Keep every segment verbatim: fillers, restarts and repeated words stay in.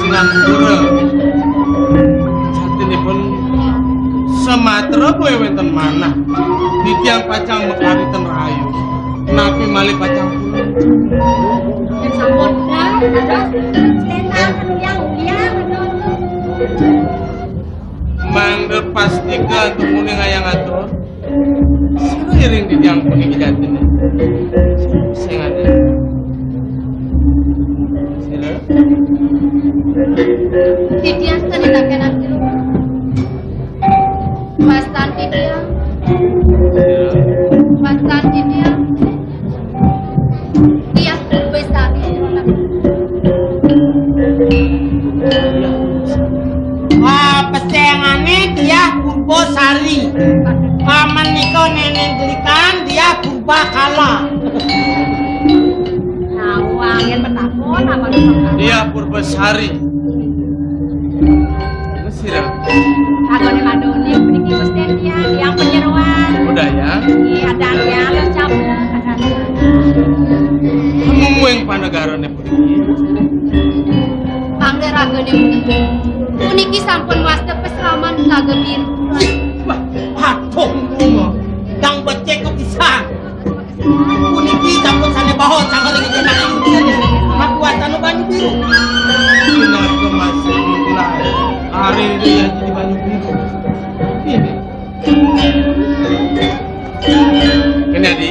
Sinampura. Jatinipun samatra boya wénten manah. Titiang pacang makariten rahayu. Napi malih pacang pulung. Sampun, dah, terus, stand up, yang, yang, Mangda pastika antuk muni ngayang atur. Sira iring titiang puniki jatiné. Sing ada. Sira. Titiang tan nindakaken. Wastan titiang. Sira. Wastan titiang. Diah Purbasari. Ah, pesengané Diah Purbasari. Paman nika néné Delikan, Diah Purbakala. Nah, wah, yén petakon apa tuh? Diah Purbasari. Sira. Ragané madoni mriki Gusti Tiang, Tiang Panyeroan. Udah ya. Iya, ada ya, ada campur, ada. Mungguing panegarané puniki. Panggih ragané puniki. Puniki sampun wasta pasraman Telaga Biru. Wah, aduh, ndang becik kok bisa. Puniki sampun sané bawa cakar ing jeneng ing. Makuwatana banyu biru. Pinaka masih mungkilah. Hari ini ya jadi banyu biru. Ini. Ini, Adi.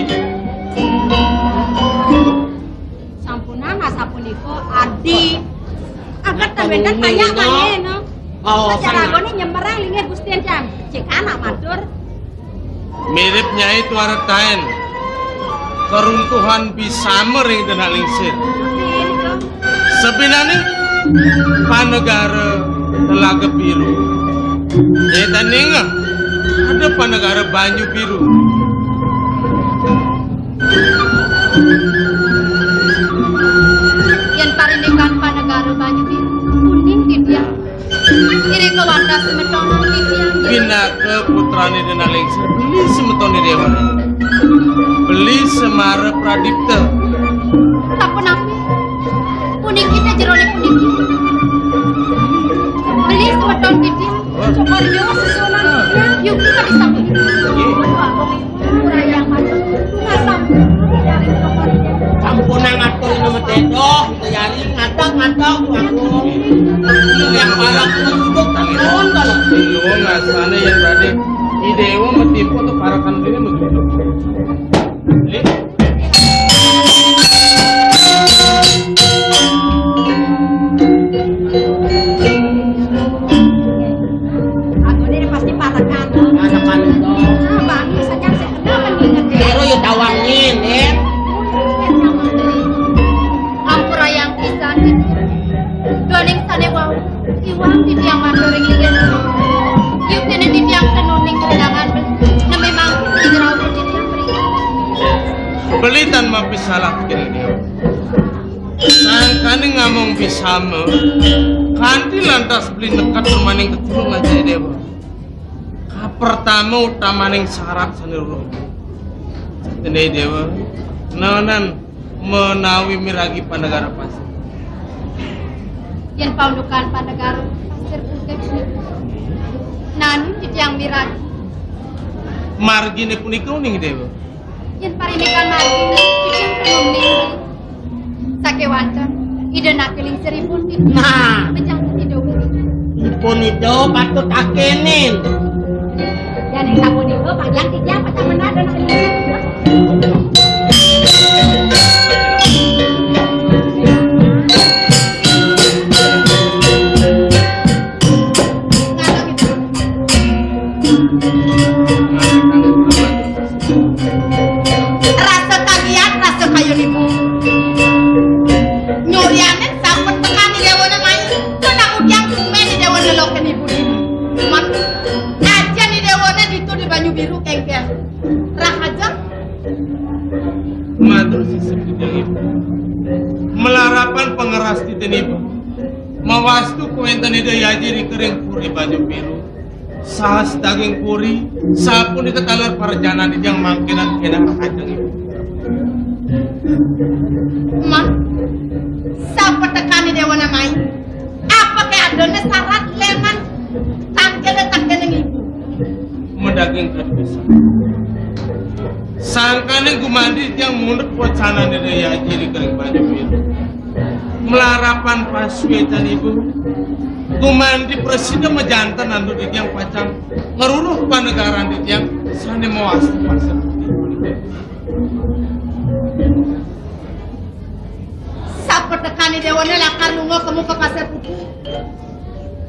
Sampunang asapunika, Adi. Angkat ten wénten banyak maneh, no. Oh, saja sana. Ragané nyemerang linggih Gusti Tiang. Cek anak matur. Mirip Nyai Tuaretaen. Keruntuhan bisama ring Denak Lingsir. Sabinané panegara Telaga Biru. Nyai tan ningeh ada panegara Banyu Biru. Yén parindikan panegara Banyu Biru, kuning titiang. Irika wantah semeton titiang. Pinaka putrané Denak Lingsir, beli semeton Déwa. Beli Semara Pradipta. Sapunapi? Puniki té jeroné puniki. Beli semeton titiang. Cokor yo sesunan titiang. Yuk kita disambut. Nggih. Kurayang matur. Nah, sampun. Sampunang atur ina metedo, kita yari ngadeg-ngadeg, Tuanku. Yang barang duduk tapi on kalau. Nuwun ngasane yen badhe Idewa metimpa untuk parekan dene metu. Nggih. Aku ini pasti parekan, no? Parekan, no? Ah, Bang, saja saya kenal mendingan, eh. Baru ya tawangin, eh. Ampura yang pisan, doning sane wau. Iwang titiang matur ing inggih. Yukene titiang tenuning kelendangan. Neme mangku ing rauh titiang mriki. Beli tan mapi salah kene dia. Sangkane ngamong bisama, kanthi lantas beli nekat remaning ketulung aja Dewa. Kapertama utamaning syarat sane ruruh. Satene Dewa, nanan menawi miragi Pandegara Pasir. Yen paundukan Pandegara Pasir Putih punika, nani titiang miragi. Margine punika uning Dewa. Yen parindikan margi, titiang tenun ningri. Sakewanten, Ida Naki Lingsir ipun titiang. Nah. Pejabat Ida Wuri. Ipun Ida patut akenin. Yen sapunika, panjang titiang pacamenan Ida Naki Lingsir. Rasa tagihan, rasa kayunipun. Nyurianin sampun tekan Dewana mai. Kena udiang tumen Dewana loken ibu. Man, aja ni Dewana ditu di Banyu Biru kengkeng. Rahaja. Matur sisip titiang ibu. Melarapan pangeras titiang ibu. Mawastu kuwenten Ida Yaji ring kering puri Banyu Biru. Saha daging puri, sapunika taler parjanan titiang mangkenan kenang rahajeng ibu. Man, sapetekane Dewana mai. Ring kadusan. Sangkane gumandi tiang mundut wacanané Daya Aji ring Kering Banyu Biru. Malarapan pasuécan ibu. Gumandi prasida majanten antuk titiang pacang ngruruh panegaran titiang sané mawasta pasir putih. Sapatekané déwané lakar lunga ka muka pasir putih.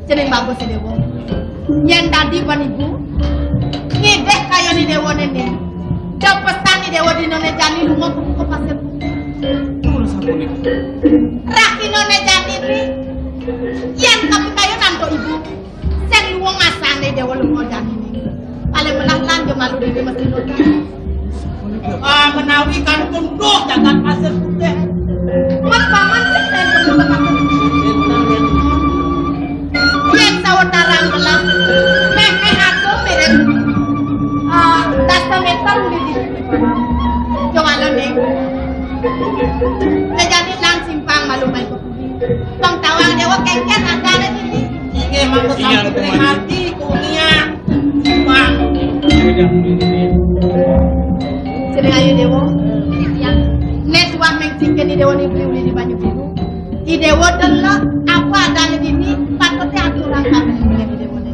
Cening bagus, Déwa. Yén dadi banibu, ngidih kayun Déwané né. Depesan Déwa dinané jani lunga ka muka pasir putih. Terus apa nih? Rakinané jani né. Yén kapikayun antuk ibu, sing luung asané Déwa lunga jani né. Paling melah lan ja malu dini mesti nonton. Ah, menawi kan tunduh jagat pasir putih. Mat paman sing ten tunduh jagat pasir putih. Yén sawetara melah, méh-méh adoh mirip. Ah, dasa méter uli di. Jong alon, Ning. Kejani lan simpang malu main. Bang tawang Déwa kéngkén adané dini. Inggih mangda. Iya, sampun ring ati kunia. Pak. Sira ayu Déwa. Titiang. Né suwah ming singkén I Déwa né beli uli di Banyu Biru. I Déwa delok apa adané dini, patuté aturang kabéh I Déwa né.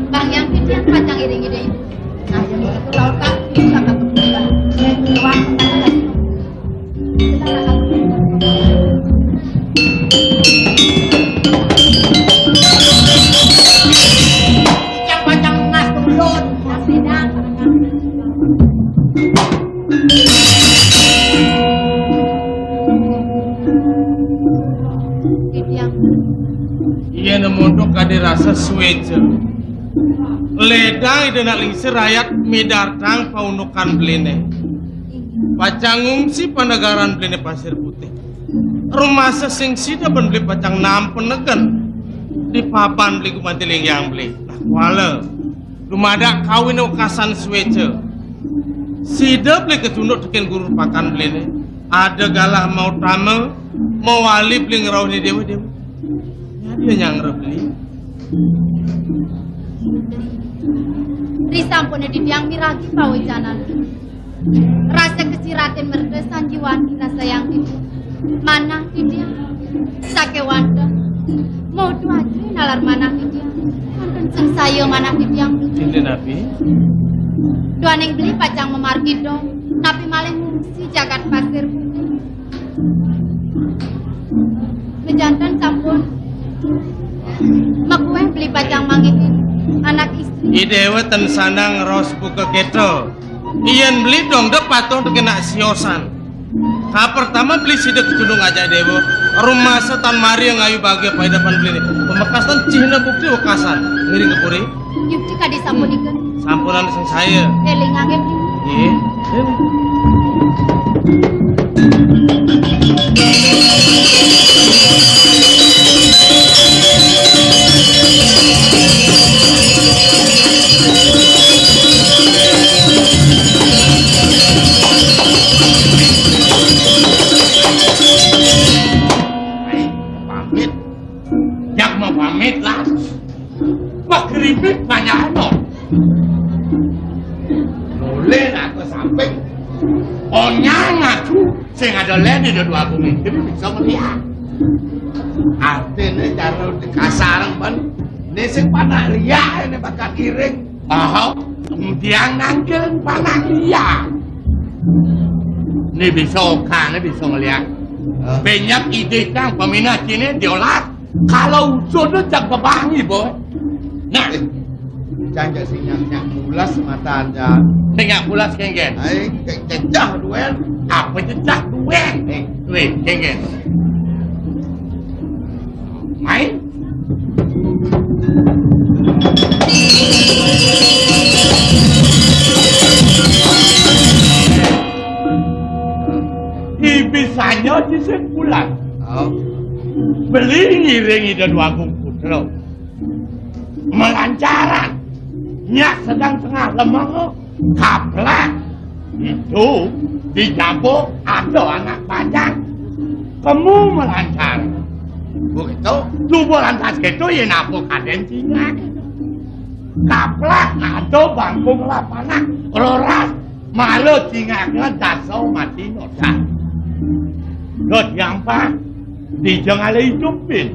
Bang Hyang titiang pacang iring-iring. Nah, yang itu laut kaki, kita akan berbulan. Tuhan, Iya, nemu tu kadi rasa suéca. Ledang Ida Anak Lingsir rayat midartang paundukan beliné. Pacang ngungsi panegaran beliné Pasir Putih. Rumasa sing sida ban beli pacang nampenegen di papan beli gumanti linggihang beli. Nah, kuala. Dumadak kawin wekasan suéca. Sida beli kacunduk tekén guru pakan beliné. Ada galah mautama, mawali beli ngrauh ni déwa-déwa. Nyadi nyanggra beli. Ri sampuné titiang miragi pawicanan. Rasa kesiratin merta sanjiwani rasa yang titiang. Manah titiang. Sakéwanten. Modo aja nalar manah titiang. Wonten sengsaya manah titiang. Dinten napi? Duaning beli pacang mamargi dong. Napi malih ngungsi jagat pasir putih. Mejanten sampun makuweh beli pacang manggihin anak istri. I déwa ten sandang raos buka kéto. Yén beli dong da patuh tekén nak siosan. Kapertama beli sida kacunduk ngajak déwa. Rumasa tan mari ngayu bagia paidapan beli né. Pamekastan cihna bukti wekasan. Ngiring ka puri. Yukti kadi sapunika. Sampunang sengsaya. Élingang, élingang. Nggih. Ayo, pamit. Jak mau pamit lah. Wah, keripik banyak no. Nolih nak ke samping. Onyang aku sing ada lé di dua aku mikir bisa melihat. Artinya cara dikasarang ban. Ini sing panak liak ini bakal iring. Aha, kemudian nangkil panak liak. Ini bisa kan, ini bisa melihat. Hah? Banyak ide kang peminat ini diolah. Kalau usul tu jak bebangi, boy. Nah. Eh, jangan sing nyak, nyak pulas mata anda. Sing nyak pulas, kéngkén. Ai, ke-, cecah duel. Apa cecah duel? Eh. Weh, kéngkén. Main. Ibisanya di sebulan. Oh. Beli ngiring Ida Dwagung Putra. Melancaran. Nyak sedang tengah lemah, kaplak. Itu di jabuk ada anak bajang. Kamu melancar. Begitu? Tubuh lantas gitu, ya napa kadén tinggal. Kaplak ado bangkung lapanak, roras mara cingakna dasa mati noda. Dot yampah dija ngalih idupin.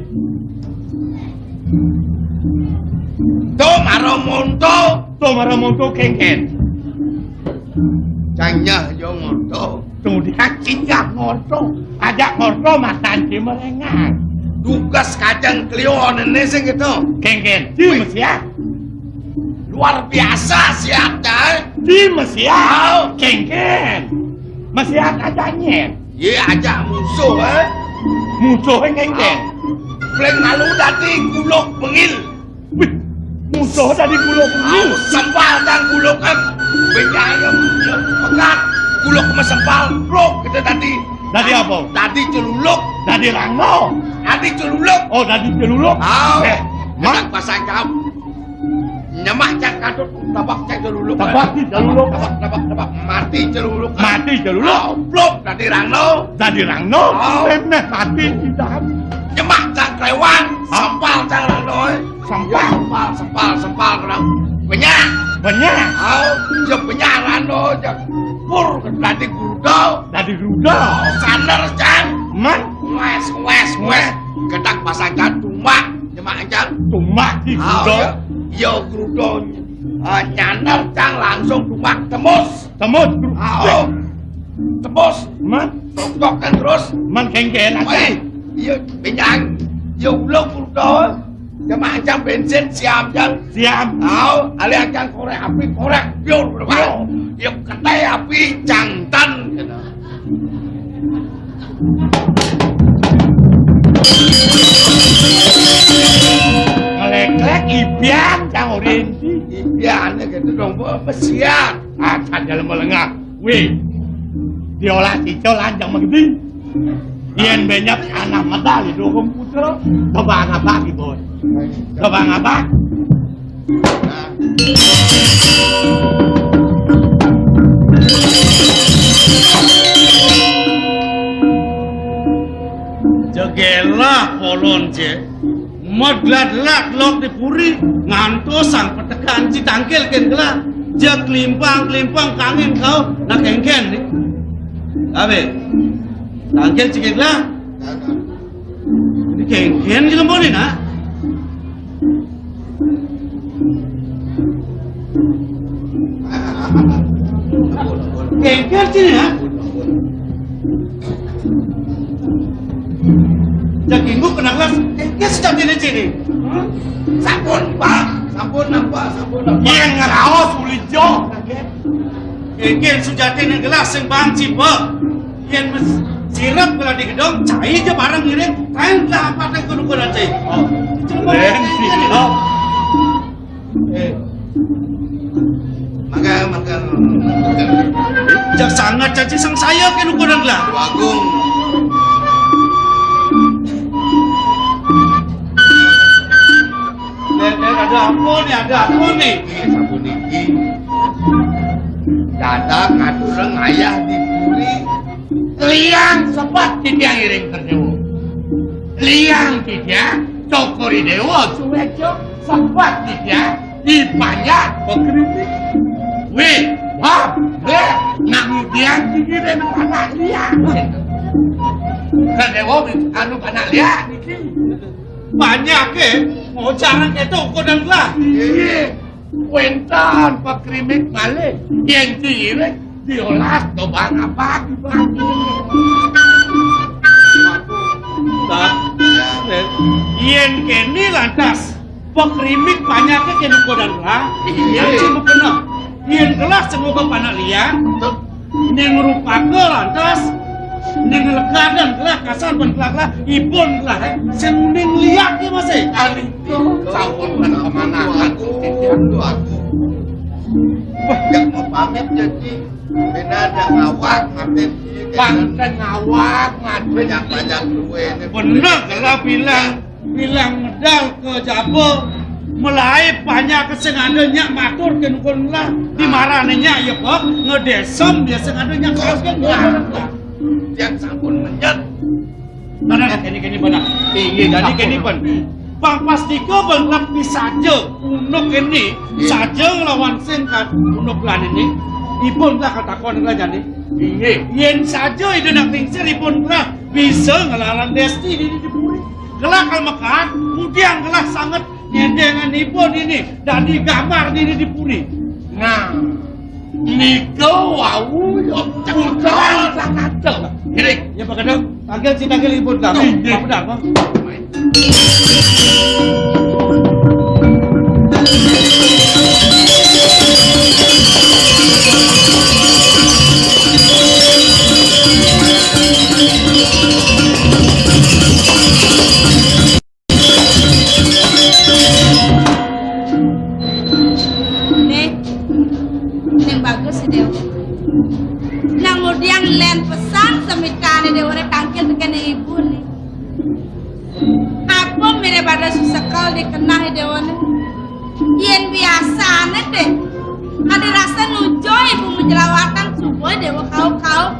To mara monto. To mara monto kéngkén. Cang nyah ja ngorta. Tuh dia cingak ngorta. Ajak ngorta matan ci merengang. Dugas kacang kelio néné sing kéto. Kéngkén. Ci mesiat. Luar biasa siatnya, eh. Ci mesiat. Au. Kéngkén. Mesiat ajak nyén. Yé ajak musuh, eh. Musuh kéngkén. Au. Paling malu dadi guluk bengil. Wih, musuh dadi guluk. Au, sempal cang guluk, eh. Béjaya pegat guluk sama sempal, brok, kita dadi. Dadi apa? Dadi celuluk. Dadi rangno. Dadi celuluk. Oh, dadi celuluk. Au. Eh, Mak. Anak pasang kamu. Nyemak cang katut, tabak cang celuluk. Tabak di celuluk. Tabak, tabak, tabak. Mati celuluk. Mati celuluk. Au, brok, dadi rangno. Dadi rangno. Au. Méméh mati di dalam. Nyemak cang kléwang, au, sempal cang rangno, eh. Sempal. Sempal, sempal, sempal, kena. Banyak. Banyak. Au, ja banyak rano, ja pur dadi gruda. Dadi gruda. Au, saner, Cang. Man. Wes, wes, wes. Kedak pasang Cang tumbak, nyemak Cang. Tumbak di gruda. Au, ya. Ya gruda. Ah, nyaner Cang langsung tumbak tembus. Tembus, gruda. Au. Tembus. Man. Tok-tokan terus. Man kéngkén aja. Weh, iya, benyang. Ya ulo gruda. Ya macam bensin siam, Cang. Siam. Au, alih Cang korék api, korék biur, biur. Ya ketai api, Cang tan. Ngelék-lék ibian, Cang Orin. Ibian gitu dong, Bu. Mesiat. Ah, cang jalan melengah. Wih, diolah cicol lanjang magedi. Yén benyap anak medal di dukung putra, coba ngapa gitu? Coba ngapa? Jegélah polon cé. Medlad-lad lok di puri, ngantos sang petekan ci tangkil kén gelah. Ja klimpang-klimpang kangin kau, nak kéngkén né. Abé. Tangkil ci kén gelah. Ini kéngkén ci lembu né, nak. Kéngkén ci né, ya. Jagingku kena kelas, eh, ya sudah cini-cini. Sampun, Pak. Sampun, napa? Sampun, napa? Yén ngraos ulijo. Kéngkén sujatiné gelah sing bang cipek. Yén mes-, sirep gelah di gedong, cai ja bareng ngiring. Kain gelah ampatang kudu-kudu cai. Oh. Lén sirep. Eh. Mangga, mangga, mangga. Jak sanget caci sangsaya kén ukuran lah. Agung. Lén, lén, ada apa nih? Ada apa nih? Ini sabun iki. Dadak ngaturang ayah di puri. Liang sepat titiang iring Déwa. Liang titiang cokor i Déwa suéca sepat titiang i panjak pakritik. Wih, wah, wih, nak ngudian gigi deh anak liang. Kan Déwa anu anak liang niki. Panjaké ngojarang kéto kodang lah. Iya. Wénten pakrimik malih, yén diiring diolas dobang abang. Nah, yén kéné lantas pakrimik panjaké kén kodan lah. Iya. Anci mukena. Yén gelah semoga panak liang. Ning rupaka lantas, ning legadan gelah kasar ban gelah-gelah, ipun gelah, eh, sing ning liak ya masih. Kali itu sampun kena pemanahan, titiang tuaku. Wah, yang mau pamit jadi, bina ada ngawak, ngadep, banten ngawak, ngadep. Banyak-banyak duit. Bener, gelah bilang. Bilang medal ka jaba, melaib panjaké sing ada nyak matur kén Ungkun lah. Di marané nyak ya, Pak, ngedesem ya sing ada nyak kaos kén. Yang sampun menyet. Mana kéné-kéné benar. Inggih, jadi kéné pun. Pang pastika banget pisaja unduk ini, iya, saja nglawan sing kan unduk lan ini. Ipun tak katakon lah jani. Inggih. Yén saja Ida nak lingsir ipun gelah bisa ngelawan Desti di, di puri. Gelah kal mekat, mudiang gelah sanget nyendengan ipun ini dadi gambar di, di puri. Nah, nika wau ya putra Sang Aja. Ngiring. Ya, Pak Kadang. Panggil si panggil ipun, Pak. Inggih. Pak Kadang, Pak. Nih, ning bagus, Déwa. Nang ngudiang lén pesan semikané Déwané tangkil tekén ibu nih. Apa mirip ada sesekel di kenah Déwané? Yén biasané deh, ada rasa nujo ibu menjelawatan subuh Déwa kau-kau.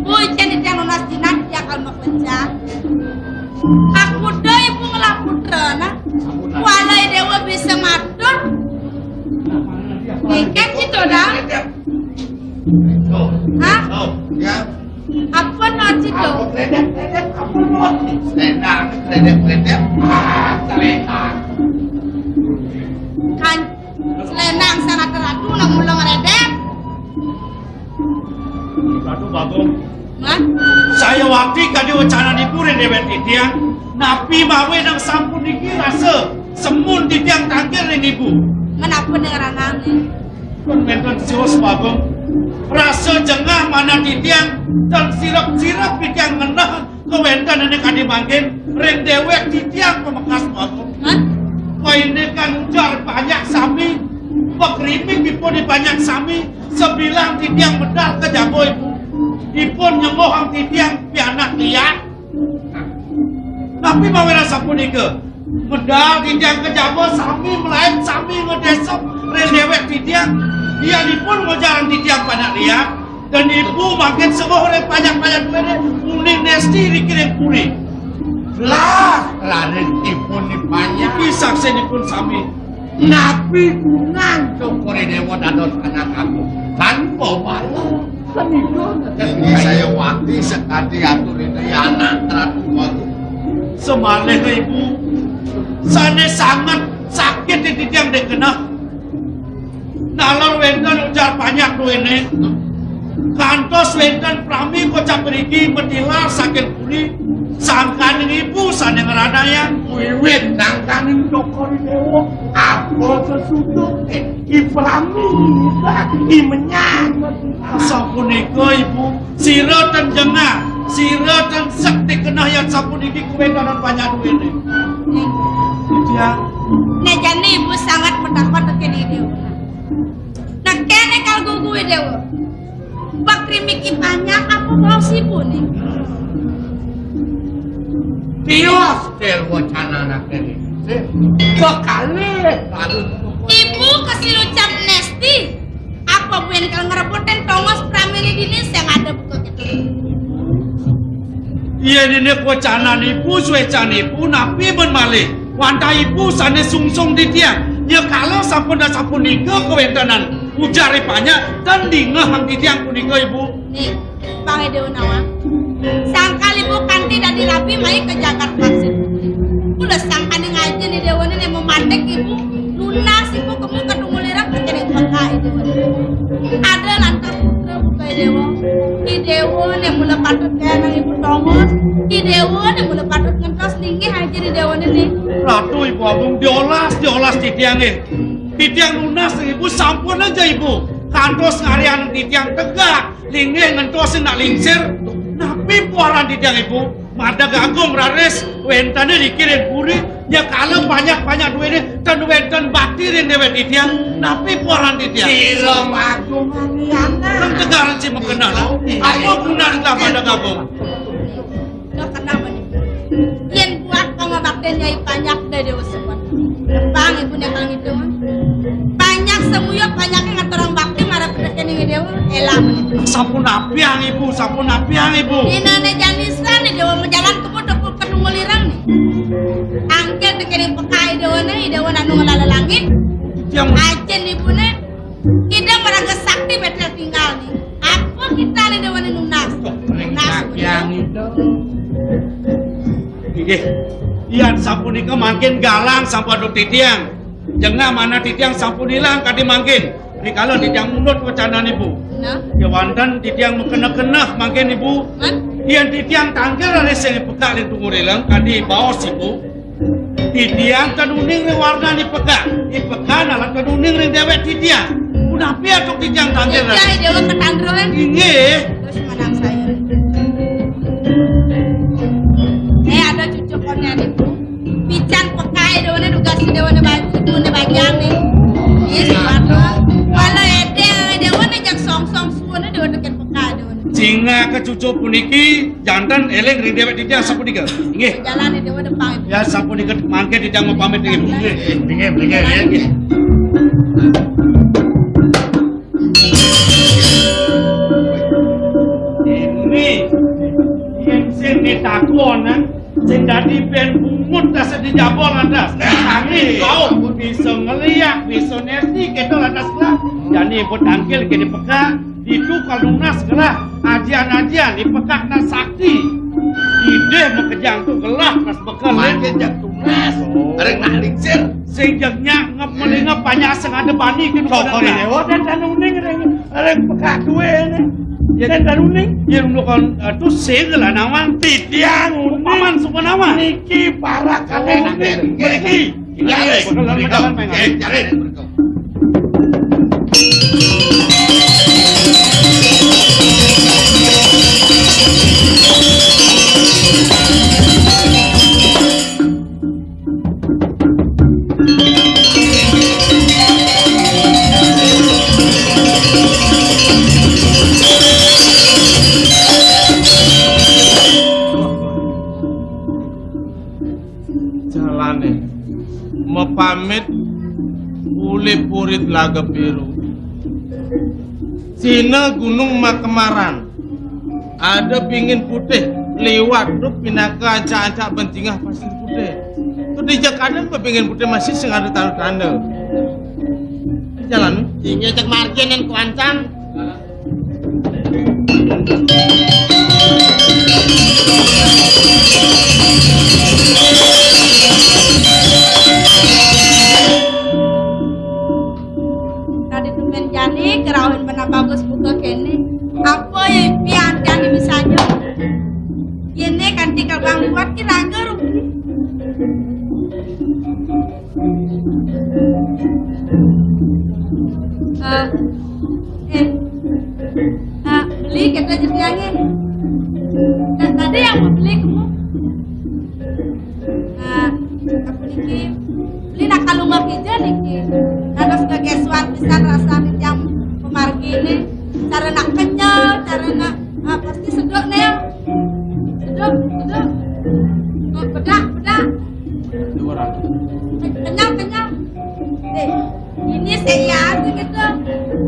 Woi, jani tiang nunas jinak, tiang kal maklenca. Aku doi ibu ngelah putra, nah. Walai Déwa bisa matur. Ngekek gitu, dah. Tuh. Hah? Tuh, ya. Apa no, Cito? Apa kredit, kredit, apa no? Selendang, kredit, kredit. Ah, selendang. Kan, selendang sangat teradu, nak mula ngeredep. Ratu Bagong. Hah? Saya wakti kadi wacananipun ring déwék titiang, napi mawi nang sampun niki rasa semun titiang tangkil ring ibu. Menapa ning ranane? Pun wénten sios Bagong. Rasa jengah manah titiang, tan sirep-sirep titiang ngenah kawéntenané kadi mangkin ring déwék titiang pamekas Bagong. Hah? Wainé kan ujar panyak sami, pakrimik ipun di panyak sami, sabilang titiang medal ka jaba ibu. Ipun nyemohang titiang pianak liak. Napi mawinan sapunika? Medal titiang ka jaba sami malaib sami ngadesep ring déwék titiang. Yan ipun ngojarang titiang panyak liak. Dan ibu mangkin semoh ring panyak-panyak duéné uning Nesti riki ring puri. Lah, raden ipun ni panyak. Iki saksinipun sami. Napi gunang Cokor I Déwa dados anak aku? Tanpa bala. Kan itu. Ini saya wakti sekadi atur ini anak Ratu Agung. Semalih ibu, sané sanget sakit di titiang dék keneh. Nalar wénten ujar panyak duéné. Kantos wénten prami kocap mriki matilar saking puri, sangkaning ibu sané ngranayang. Wiwit sangkaning Cokor I Déwa, apa sesudah, eh, i prami, i menyang. Sapunika ibu, sira tan jengah, sira tan sekti keneh yan sapuniki kawéntenan panyak duéné. Iya. Nah, jani ibu sanget matakon tekén I Déwa. Nah, kéné kal gugu I Déwa. Bak rimiki panyak apa baos ibu nih? Tios kel wacana anak ini. Kekalih. Ibu kesilucan Nesti. Apa buin kal ngrebutin tongos pramili dini sing ada buka gitu. Yén iné kawacanan ibu, suécan ibu, napi men malih? Wantah ibu sané sungsung titiang. Ya kala sampun sapunika kawéntenan ujar I Panyak, tan dingehang titiang punika, ibu. Nih, Bang Ede Unawa. Sangkal ibu kanti dadi rabi mai ka jagat Pasir Putih. Mula sangkaning ajin I Déwa né mamantik ibu, nunas ibu kemu ka tunggul ireng, kene baka I Déwa. Ada lantas putra buka I Déwa. I Déwa né mula patut kaya nang ibu tongos. I Déwa né mula patut ngentos linggih ajin I Déwa né. Ratu Ibu Agung, diolas, diolas titiang, nggih. Titiang nunas ibu, sampun aja ibu. Kantos ngarian titiang tegak. Linggih ngentosin nak lingsir, napi puaran titiang ibu? Madeg agung raris, wénten riki ring puri, ya kala panyak-panyak duéné, tan wénten bakti ring déwék titiang, napi puaran titiang? Sira agung liana. Nang tegaran si makeneh. Apa gunane madeg agung? Lo kenapa nih? Yén buat pangabaktin Nyai Panyak dadi usebut. Bang, ibu nekal ngitung. Panyak semuyuk, panyaknya ngaturang bakti, marep rekening I Déwa, elah. Sampun apiang, Ibu, sampun apiang, Ibu. Inane janisan, I Déwa majalan kemu tepuk ke tunggul ireng nih. Angkén tekén peka Ida Wana, Ida Wana anu ngelalé langit. Yang Ajén ibuné, Ida maraga sakti betel tinggal nih. Apa kita nih Ida Wana nunas? Nunas, yang itu. Inggih. Yan sapunika mangkin galang sampun titiang. Jengah manah titiang sampun ilang kadi mangkin. Rikala titiang mundut wacanané, Bu. Nah. Kéwanten titiang makeneh-keneh mangkin, Ibu. Man? Yén titiang tangkil raris sing pekak ring tunggur ilang kadi baos, Ibu. Titiang ten uning ring warnané pekak. Ipekak nalat ten uning ring déwék titiang. Punapi antuk titiang tangkil raris? Titiang déwék ketandroan. Inggih. Terus menang saya. Eh, ada cucuk konnya, Ibu. Pican peka Ida Wana dugas Ida Wana baju, Ida Wana bajang nih. Iya, sih, waduh. Walau édéng, Ida Wana jak songsong suwun, Ida Wana tekén peka Ida Wana. Singaka cucuk puniki, janten éling ring déwék titiang sapunika. Inggih. Jalan Ida Wana pang. Ya, sapunika mangkin titiang mapamit nggih, Bu. Inggih, inggih, inggih. Ini, yén sing ditakonan, sing dadi bén bungut tas di jaba lantas. Angin kau bisa ngeliak, bisa nesi, kita lantas lah. Jani buat tangkil kini peka, ditu kalau nunas gelah, ajian-ajian, dipekak tas sakti. Idih makejang tu gelah, tas bekel. Makin jak tunas, arek nak lingsir. Sing jeg nyak ngep melingep banyak sing ada bani kena. Cokor ini, oh, dan dan uning ring, ring pekak duwe ini. Ya, dan dan uning. Ya, lu kan, eh, tu segala nama. Titiang uning. Paman, supa nama? Niki para kane uning. Niki. Ini, ini, bekel, bekel, bekel, bekel. Jalané mapamit uli purit Laga Biru. Sina Gunung Makemaran. Ada bingin putih liwat tu pinaka ancak-ancak bentingah pasir putih. Tu di jakanan bingin putih masih sing ada tanda-tanda. Jalan. Inggih cek margin dan kuancang. Tadi tumben jani kerauhin benar bagus buka kene. Apa ya pian jani misalnya? Yene kanti kabang liwat ki raga rugi. Eh, eh, eh, beli kita jadi angin. Dan tadi yang mau beli kamu. Nah, aku niki beli nak kalung lagi aja niki. Terus kegesuan pisan rasa yang pemargi ini. Cara nak kenyal, cara nak, ah, pasti sedok nih. Sedok, sedok. Oh, pedak, pedak. Kenyang, kenyang. Eh, ini saya aja gitu.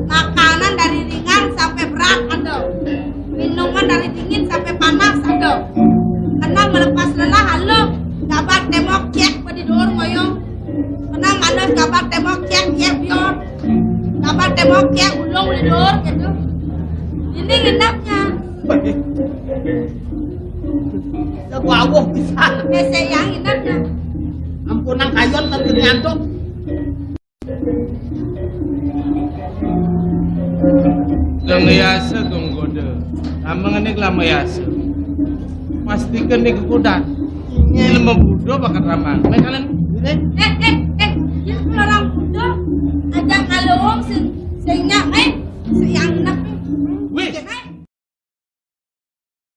Makanan dari ringan sampai berat ada. Minuman dari dingin sampai panas ada. Kena melepas lelah, halo. Gabar tembok cek pada dor ngoyong. Kena malas gabar tembok cek cek biar. Gabar tembok cek ulung di dor gitu. Ini ngendapnya. Jago awuh pisan. Hésé yang inang ya. Ampunang kayon lan nyantuk. Lang yasa gong goda. Amang ini lama yasa. Pastikan di kekudan. Ini lama budo bakat ramang. Mai kalian. Eh, eh, eh, ya orang budo. Aja kalau wong sing sing